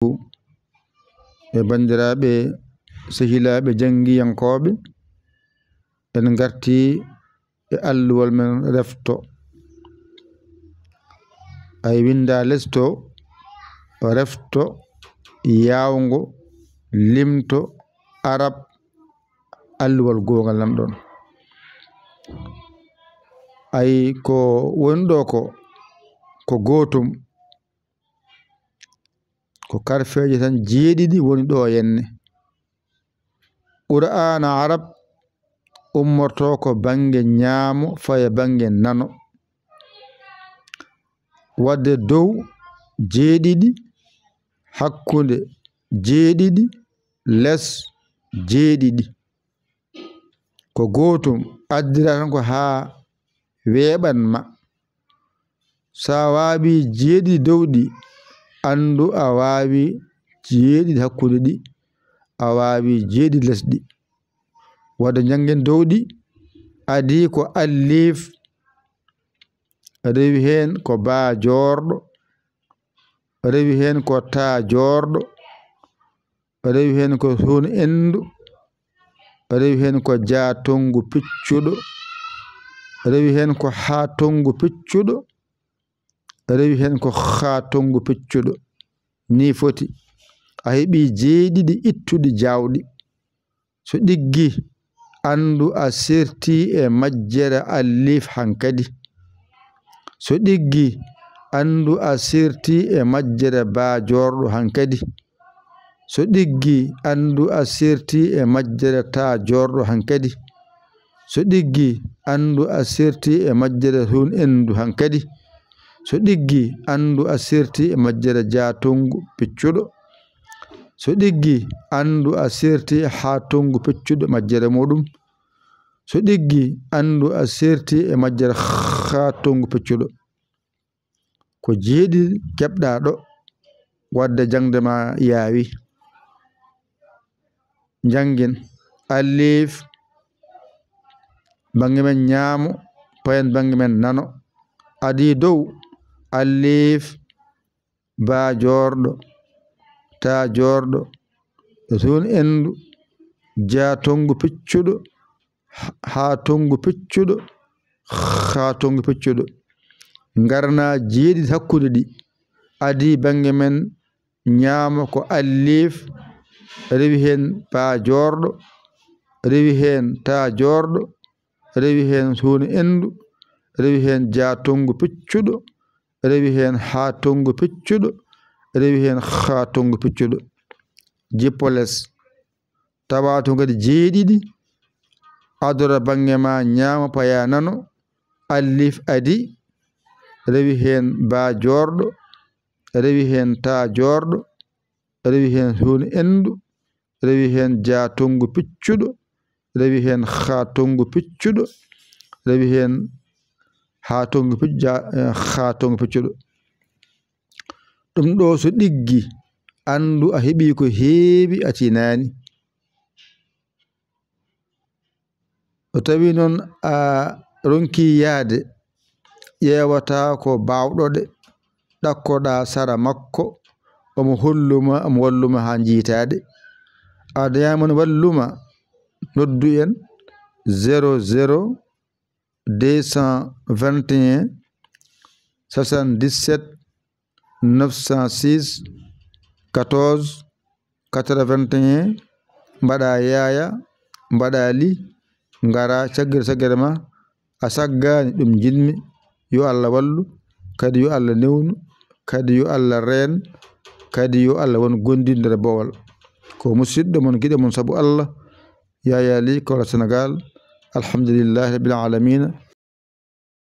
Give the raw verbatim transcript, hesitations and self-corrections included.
E banndiraaɓe, sehilaaɓe janngiyankooɓe, en ngartii e alluwal men refto. Ay winnda lesto, refto, yaawngo, limto, arab, alluwal goongal nan ɗon. Ay ko woni ɗo ko, ko gootum, ko karfeeje tan jeeɗiɗi woni ɗo henne. Qur'aana arab ummorto ko bannge ñaamo faya bannge nano. Wadde dow jeeɗiɗi, hakkunde jeeɗiɗi, les jeeɗiɗi. Ko gootum, addira tan ko haa weeɓan ma. So a waawi jeeɗiɗi dow ɗi, anndu a waawi jeeɗiɗi hakkunde ɗi, a waawi jeeɗiɗi les ɗi. Wadde njanngen dow ɗi, adii ko alliif, rewi heen ko baa joorɗo, rewi heen ko taa joorɗo, rewi heen ko suun enndu, rewi heen ko jaa tonngu piccuɗo, rewi heen ko haa tonngu piccuɗo, rewi heen ko haa tonngu piccuɗo. Nii foti. A heɓii jeeɗiɗi ittuɗi jaawɗi. So ɗiggi, anndu a serti e majjere alliif hankadi. So ɗiggi, anndu a serti e majjere baa joorɗo hankadi. So ɗiggi, anndu a serti e majjere taa joorɗo hankadi. So ɗiggi, anndu a serti e majjere suun enndu hankadi. So ɗiggi, anndu a serti e majjere jaa tonngu piccuɗo. So ɗiggi, anndu a serti haa tonngu piccuɗo majjere muɗum. So ɗiggi, anndu a serti e majjere haa tonngu piccuɗo. Ko jeeɗiɗi keɓɗa ɗo, wadde jaŋde ma yaawi. Njanngin alliif, bannge men ñaamo, payen bannge men nano. Adii dow, alliif, baa joorɗo, taa joorɗo, suun enndu, jaa tonngu piccuɗo, haa tonngu piccuɗo, haa tonngu piccuɗo. Ngarna jeeɗiɗi hakkunde ɗi. Adii bannge men ñaamo ko alliif, rewi heen baa joorɗo, rewi heen taa joorɗo, rewi heen suun enndu, rewi heen jaa tonngu piccuɗo, rewi heen haa tonngu piccuɗo, rewi heen haa tonngu piccuɗo. Jippo les. Tawa toon kadi jeeɗiɗi, adora bannge ma ñaamo paya nano, alliif adii, rewi heen baa joorɗo, rewi heen taa joorɗo, rewi heen suun enndu, rewi heen jaa tonngu piccuɗo, rewi heen haa tonngu piccuɗo, rewi heen haa tonngu pic-, jaa, eh, haa tonngu piccuɗo. Ɗum ɗo so ɗiggi, anndu a heɓii ko heewi a tinaani. O tawi noon a ronkii yahde, ƴeewataa ko baawɗo de, ɗakkoɗaa sara makko, omo holluma, omo walluma haa njiytaade. A dañaama no walluma, noddu en zéro zéro deux cent vingt et un soixante-dix-sept neuf cent six quatorze quatre-vingt-un, mbaɗa yaaya, mbaɗa li, ngara caggere caggere ma, a saggaani ɗum njiɗmi, yo Allah wallu, kadi yo Allah newnu, kadi yo Allah reen, kadi yo Allah won gondindo e bowal. Ko musidɗo mon, giɗo mon sabu Allah, Yaya Ly, Kawla Senegal. Alhamdulillahi Rabbil Alamina.